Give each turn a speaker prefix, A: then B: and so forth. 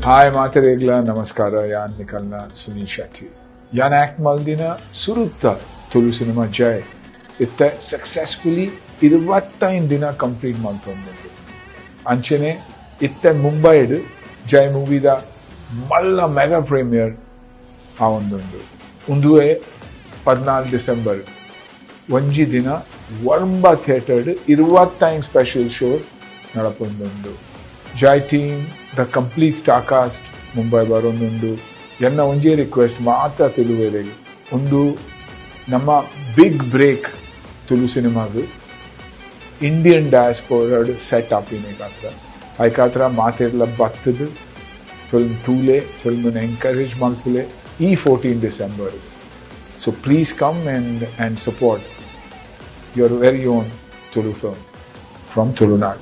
A: Hi ಮಾತೆರೆಗ್ಲ ನಮಸ್ಕಾರ. ಯಾನ್ ನಿಕಲ್ನ ಸುನೀಲ್ ಶೆಟ್ಟಿ. ಯಾನ್ ಆಕ್ಟ್ ಮಲ್ದಿನ ಸುರುತ್ತ ತುಳು ಸಿನಿಮಾ ಜೈ ಇತ್ತೆ ಸಕ್ಸಸ್ಫುಲಿ 25 ದಿನ ಕಂಪ್ಲೀಟ್ ಮಲ್ತೊಂದುಂಡು. ಅಂಚೆನೆ ಇತ್ತೆ ಮುಂಬೈಡ್ ಜೈ ಮೂವಿದ ಮಲ್ಲ ಮೆಗಾ ಪ್ರೀಮಿಯರ್ ಆವೊಂದುಂಡು. ಉಂದುವೇ 14 ಡಿಸೆಂಬರ್ ಒಂಜಿ ದಿನ ಒರ್ಂಬ ಥಿಯೇಟರ್ಡ್ 25 ಸ್ಪೆಷಲ್ ಶೋ ನಡಪೊಂದುಂಡು. ಜೈ team, the complete star cast Mumbai ಬರೊಂದುಂಡು. ಎನ್ನ ಒಂಜೇ ರಿಕ್ವೆಸ್ಟ್ ಮಾತ್ರ ತುಳುವೆರೆಗ್, ಒಂದು ನಮ್ಮ ಬಿಗ್ ಬ್ರೇಕ್ ತುಳು ಸಿನಿಮಾಗ್ ಇಂಡಿಯನ್ ಡಯಾಸ್ಪೋರಾಡ್ ಸೆಟ್ ಆಪಿನೆಗಾತ್ರ. ಐಕಾತ್ರ ಮಾತೆರ್ಲ ಬತ್ತದ್ ಫಿಲ್ಮ್ ತೂಲೆ, ಫಿಲ್ಮ್ ಎಂಕರೇಜ್ ಮಲ್ಪುಲೆ ಈ 14 December. So please come and support your very own Tulu film from Tulunad.